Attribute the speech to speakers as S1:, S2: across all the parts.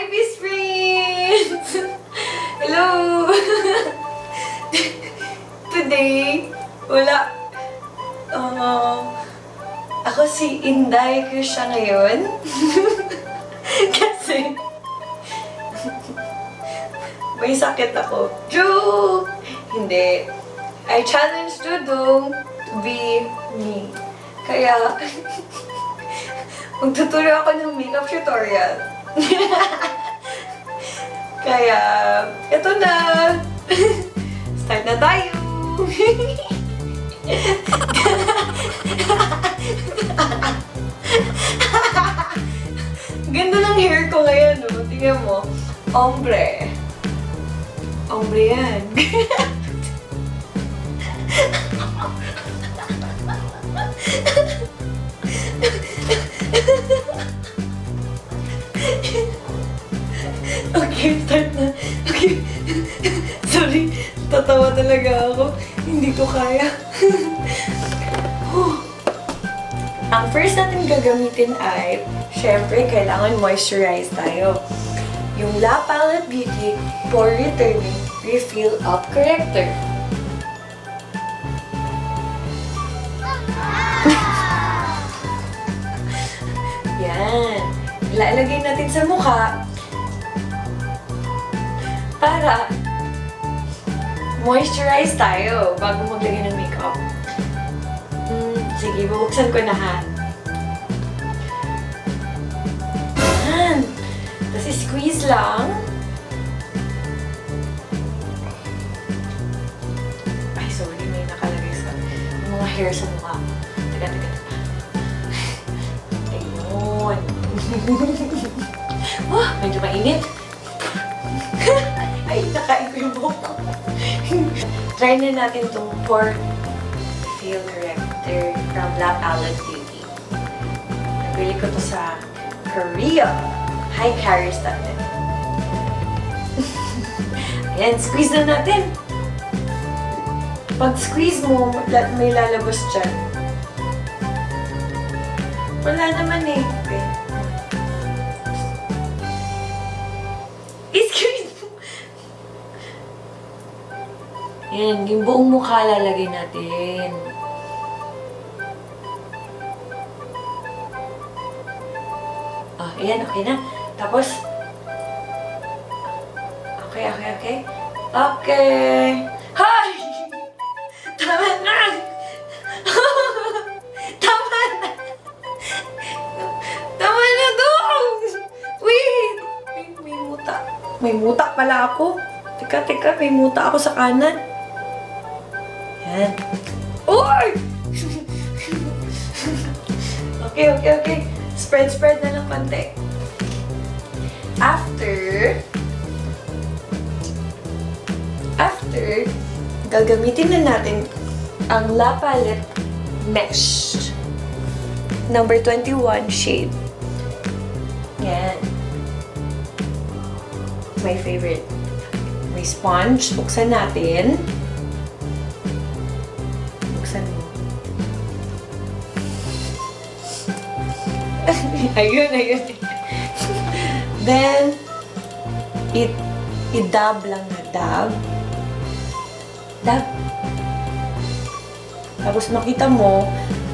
S1: Hi, Bisprins! Hello! Today, wala. Ako si Inday, CRISHA ngayon. Kasi, may sakit ako. Joke! Hindi. I challenged Dudong to be me. Kaya, magtuturo ako ng makeup tutorial. Kaya, eto na! Start na tayo! Ganda ng hair ko ngayon, no? Tingnan mo. Ombre. Ombre yan. Okay, start na. Okay. Sorry, tatawa talaga ako. Hindi ko kaya. Ang first natin gagamitin ay, syempre, kailangan moisturize tayo. Yung La Palette Beauty Pore Returning Refill Up Corrector. Yan. Ilalagay natin sa mukha para moisturize tayo bago maglagay ng makeup. Sige, bubuksan ko na ha. Yan. Tapos squeeze lang. Ay, sorry, may nakalagay sa mga hair sa mukha. Teka. Ayun. Oh, medyo mainit. Ay, nakain ko yung buhok ko. Try na natin itong Pore Refill Corrector from La Palette Beauty. Nabili ko to sa Korea. High carrier standard. Ayan, squeeze na natin. Pag squeeze mo, may lalabas dyan. Wala naman eh. Okay. I-squeeze mo. Ayan, yung buong mukha lalagay natin. Ah, ayan, okay na. Tapos, okay. Okay! Hay! Tama na! Tama na! Tama na doon! Wait! May muta. May muta pala ako. Teka, may muta ako sa kanan. Yan. Uy! Okay. Spread na lang konti. After, gagamitin na natin ang La Palette Mesh. Number 21 shade. Yan. My favorite. May sponge. Buksan natin. Buksan mo. Ayun. Then, i-dab lang na dab. Dab. Tapos makita mo,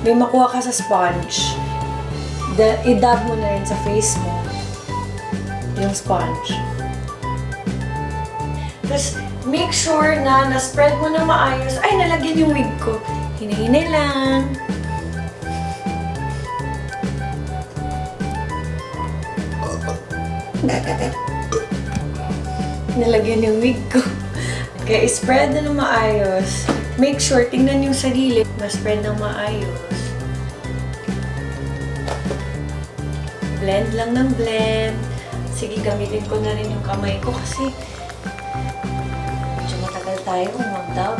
S1: may makuha ka sa sponge. I-dab mo na rin sa face mo. Yung sponge. Tapos, make sure na na-spread mo na maayos. Ay, nalagyan yung wig ko. Hinahinay lang. Nalagyan yung wig ko. Kaya spread na ng maayos. Make sure, tingnan yung sarili. Ma-spread ng maayos. Blend lang ng blend. Sige, gamitin ko na rin yung kamay ko kasi medyo matagal tayo mag-dab.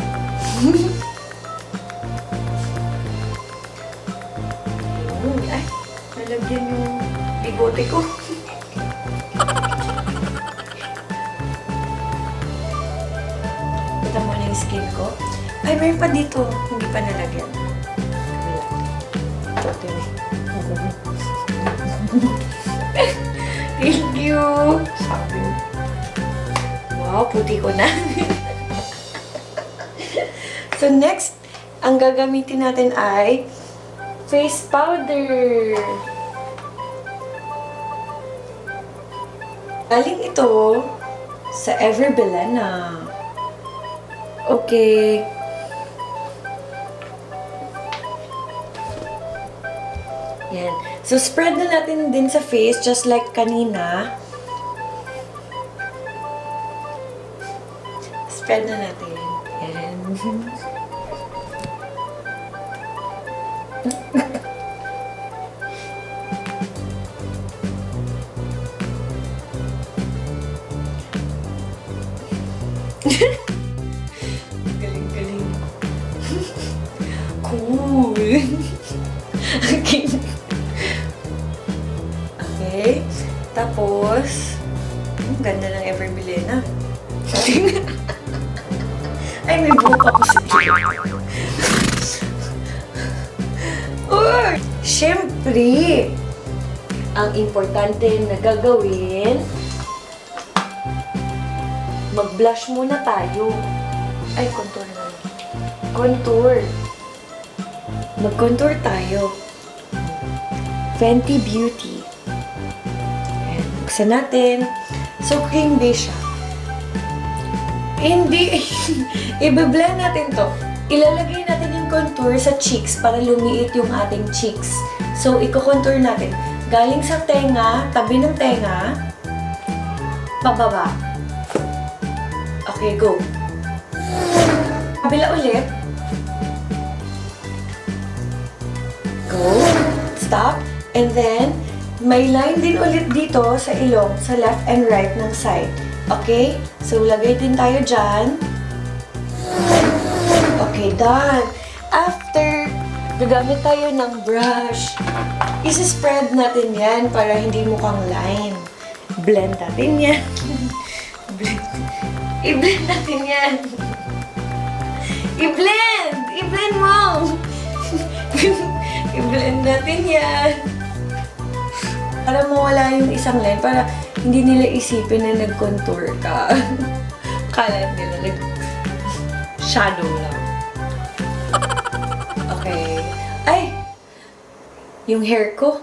S1: Ay, nalagyan yung bigote ko. Kita mo na yung skin ko. Ay, may pa dito. Hindi pa nalagyan. Thank you. Sabi. Wow, puti ko na. So next, ang gagamitin natin ay face powder. Galing ito sa Everbelena. Okay. Yan. So, spread na natin din sa face just like kanina. Spread na natin. Yan. Galing-galing. Cool. Okay. Okay. Tapos, ang ganda ng Everbelena. Ay, may buhok ako sa gilid. Uy! Siyempre, ang importante na gagawin, mag-blush muna tayo. Ay, contour na. Contour. Mag-contour tayo. Fenty Beauty. Ayan, buksan natin. So, cream base siya. Hindi. I-blend natin to. Ilalagay natin yung contour sa cheeks para lumiit yung ating cheeks. So, i-contour natin. Galing sa tenga, tabi ng tenga, pababa. Okay, go. Kabila ulit. Go. Stop. And then, may line din ulit dito sa ilong, sa left and right ng side. Okay? So, lagay din tayo dyan. Okay, done. After, gagamit tayo ng brush. Isi-spread natin yan para hindi mukhang line. Blend natin yan. I-blend natin yan. I-blend! I-blend mo! I-blend natin yan. Para mawala yung isang line, para hindi nila isipin na nag-contour ka. Kala nila nag-shadow lang. Okay. Ay! Yung hair ko.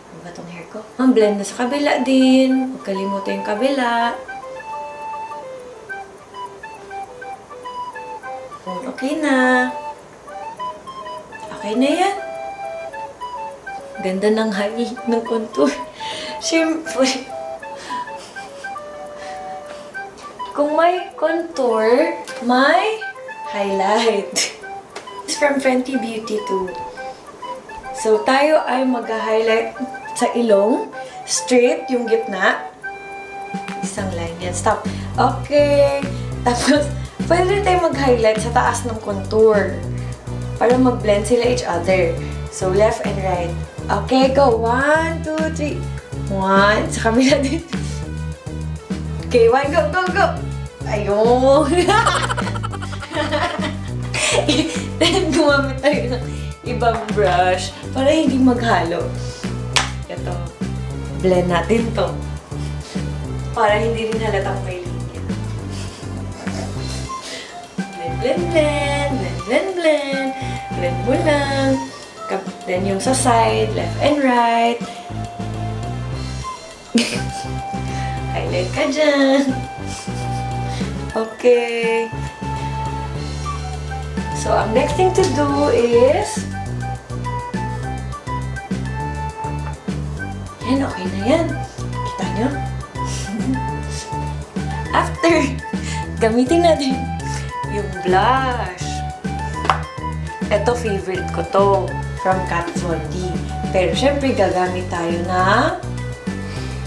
S1: Ano ba tong hair ko? Ang blend na sa kabila din. Huwag kalimutan yung kabila. Okay na. Okay na yan. Ganda ng highlight ng contour. Siyempre. Kung may contour, may highlight. It's from Fenty Beauty too. So, tayo ay mag-highlight sa ilong. Straight yung gitna. Isang line yan. Stop. Okay. Tapos, pwede rin tayo mag-highlight sa taas ng contour. Para mag-blend sila each other. So, left and right. Okay, go. 1, 2, 3. 1. Sa kabila din. Okay, 1. Go, go, go. Ayun. Then, gumamit tayo ng ibang brush para hindi maghalo. Ito. Blend natin to. Para hindi rin halatang may linya. Blend, blend, blend. Blend, blend, blend. Blend mo lang. Then yung sa side, left and right. Highlight ka dyan. Okay. So, ang next thing to do is yan, okay na yan. Kita nyo? After, gamitin natin yung blush. Ito, favorite ko to. From Kat Von D. Pero, syempre, gagamit tayo ng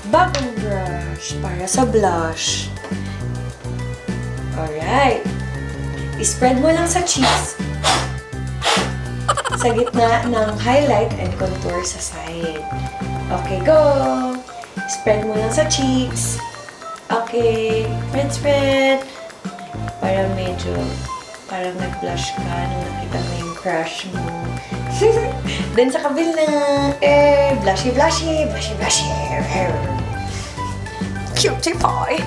S1: bagong brush para sa blush. Alright. I-spread mo lang sa cheeks. Sa gitna ng highlight and contour sa side. Okay, go! Spread mo lang sa cheeks. Okay. Spread, spread. Para medyo Parang nag-blush ka nung nakita mo yung crush mo. Then sa kabila, blushy, blushy, blushy, blushy. Cutie pie.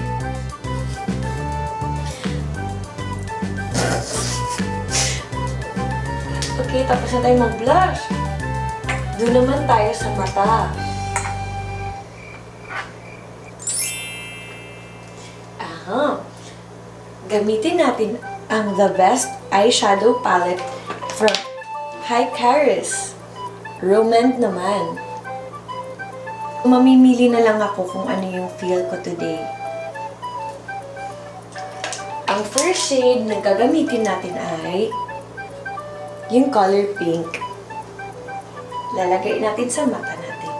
S1: Okay, tapos na tayo mag-blush. Doon naman tayo sa mata. Aha. Gamitin natin ang The Best Eyeshadow Palette from CRISHA'S. Romance naman. Mamimili na lang ako kung ano yung feel ko today. Ang first shade na gagamitin natin ay yung color pink. Lalagay natin sa mata natin.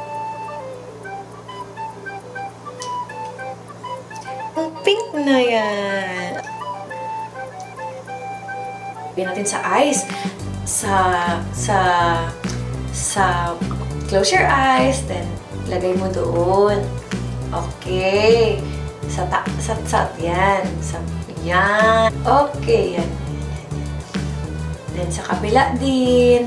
S1: Ang pink na yan. Lagyan natin sa eyes. Close your eyes, then lagay mo doon. Okay. Sa yan. Yan. Okay, yan. Then sa kabila din.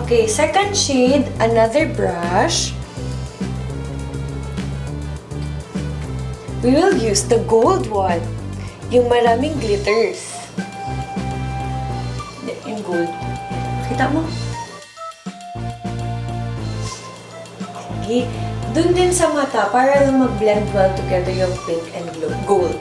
S1: Okay, second shade, another brush. We will use the gold one. Yung maraming glitters. Yung gold. Kita mo? Sige. Doon din sa mata, para lang mag-blend well together yung pink and gold.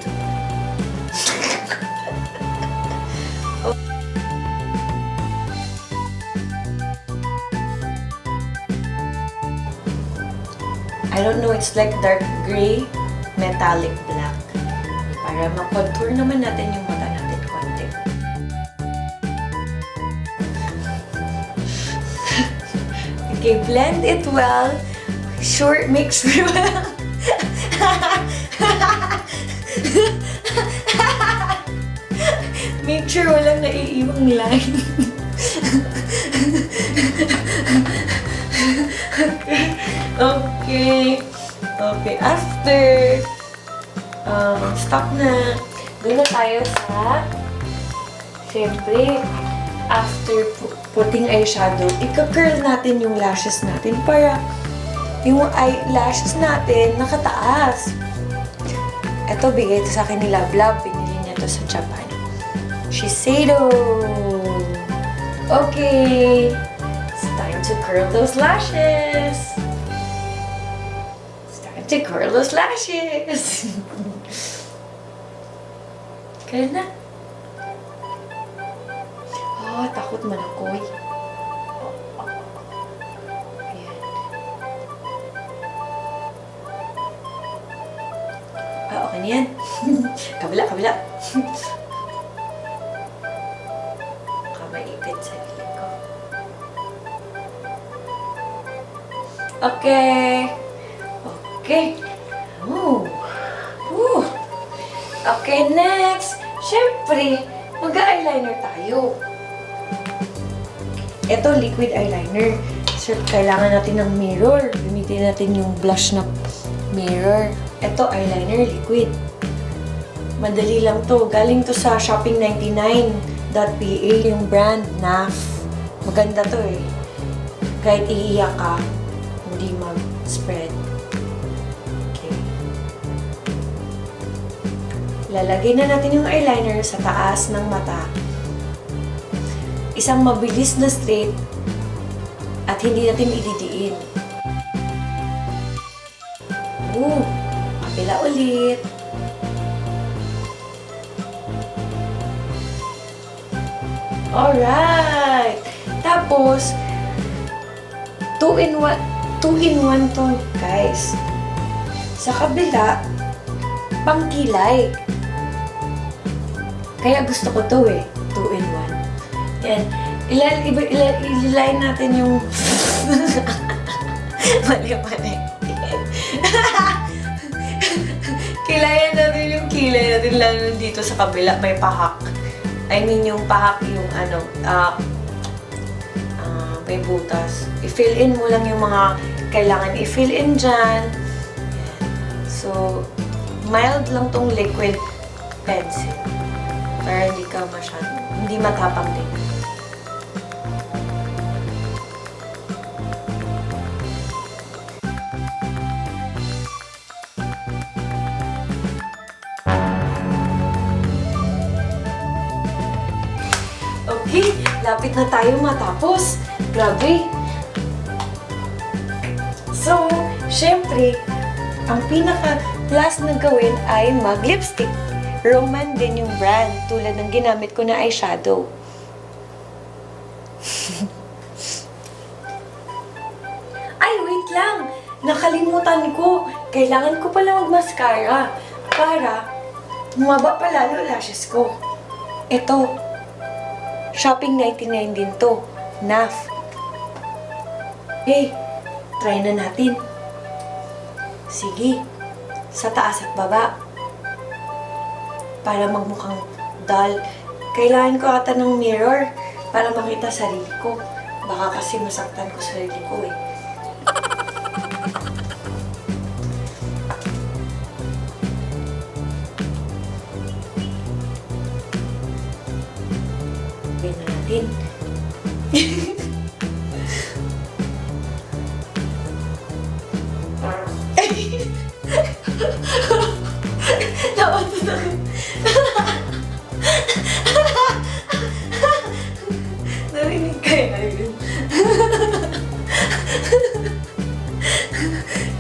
S1: I don't know, it's like dark gray, metallic black. Para ma-contour naman natin yung mata natin konti. Okay, blend it well. Make sure make sure walang naiiwang line. Okay. Okay. After stop na. Doon na tayo sa syempre after putting eyeshadow, ika-curl natin yung lashes natin para yung eyelashes natin nakataas. Ito, bigay ito sa akin ni Love Love. Pinili niya ito sa Japan. Shiseido. Okay. It's time to curl those lashes. It's time to curl those lashes. Kaya na. Oh, takot man ako eh. Okay na yan. Kabila. Baka maipit sa gilid ko. Okay. Okay, next. Siyempre, mag-eyeliner tayo. Ito, liquid eyeliner. So, kailangan natin ng mirror. Gamitin natin yung blush na mirror. Ito, eyeliner liquid. Madali lang to. Galing to sa shopping99.pa yung brand, NAF. Maganda to eh. Kahit iiyak ka, hindi mag-spread. Okay. Lalagay na natin yung eyeliner sa taas ng mata. Isang mabilis na straight at hindi natin ididiin. Kabila ulit. Alright! Tapos, 2-in-1 to, guys. Sa kabila, pangkilay. Kaya gusto ko to eh, 2-in-1. Yan. Ilayin natin yung mali. Kilayan natin yung kilay natin, lalo dito sa kabila, may pahak. I mean, yung pahak, yung may butas. I-fill in mo lang yung mga kailangan i-fill in dyan. Yan. So, mild lang tong liquid pencil. Para hindi ka hindi matapang din. Okay, lapit na tayo matapos. Grabe. So, syempre, ang pinaka-last na gawin ay mag-lipstick. Roman din yung brand, tulad ng ginamit ko na eyeshadow. Ay, wait lang! Nakalimutan ko. Kailangan ko pala mag-mascara para bumaba pa lalo lashes ko. Ito, Shopping 99 din to. NAF. Hey, try na natin. Sige, sa taas at baba. Para magmukhang dull. Kailangan ko ata ng mirror para makita sarili ko. Baka kasi masaktan ko sarili ko eh. Gawin na natin. Narinig kaya yun.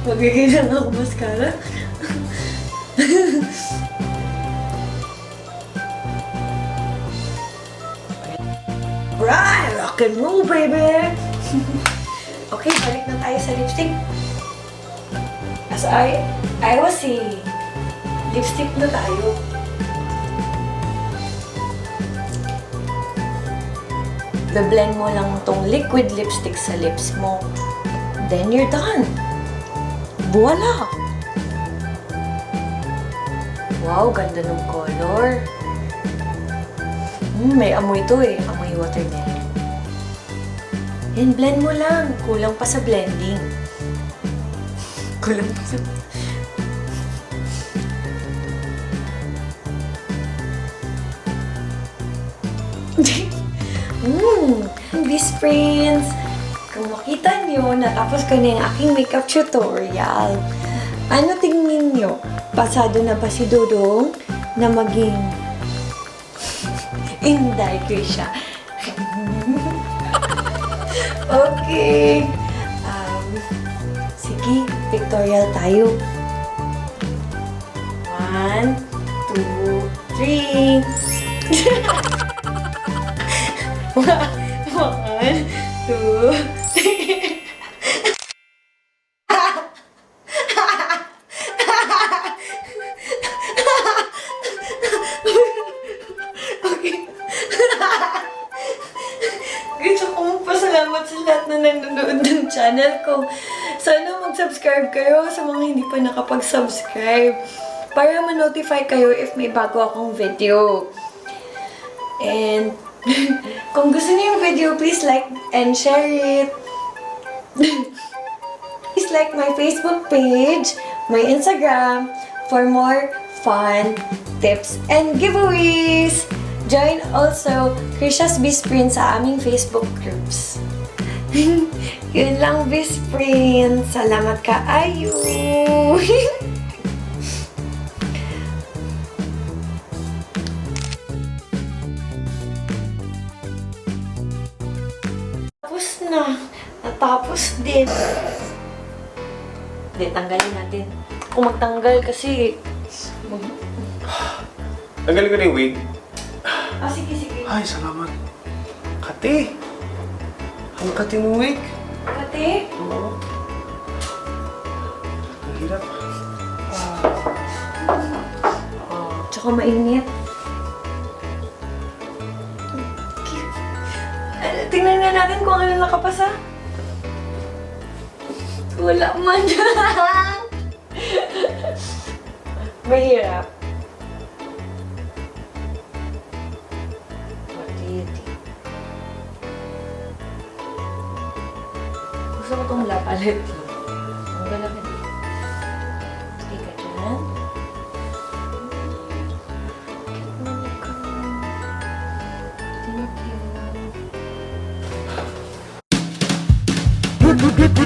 S1: Magiging lang ako mascara. Right! Rock and roll, baby! Okay, balik na tayo sa lipstick. As I was saying, lipstick na tayo. Be-blend mo lang tong liquid lipstick sa lips mo. Then you're done. Voila! Wow, ganda ng color. May amoy to eh. Amoy watermelon. Yan, blend mo lang. Kulang pa sa blending. Kulang pa sa... Bisprins! Kung makita nyo, natapos ko na yung aking makeup tutorial. Ano tingin nyo? Pasado na ba si Dodong na maging Inday Krisha? Okay. Sige, pictorial tayo. 1, 2, 3. 1, 2, 3. Okay. Gusto ko magpasalamat sa lahat na nanonood ng channel ko. Sana mag-subscribe kayo sa mga hindi pa nakapag-subscribe para ma-notify kayo if may bago akong video. And kung gusto niyo yung video, please like and share it. Please like my Facebook page, my Instagram, for more fun tips and giveaways. Join also CRISHA'S Bisprins sa aming Facebook groups. Yun lang, Bisprins. Salamat kaayo. Natapos din. Hindi, tanggalin natin. Kung magtanggal kasi...
S2: Tanggalin ko na yung wig.
S1: Sige.
S2: Ay, salamat. Kati! Ang kati ng wig.
S1: Kati?
S2: Oo. Ang hirap.
S1: Tsaka mainit. Tingnan nga natin kung ano nakapasa. Wala man. Mahirap. What do you think? Gusto ko itong lapalit. Ang galapin. Sige ka dyan. yan.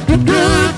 S1: Thank you.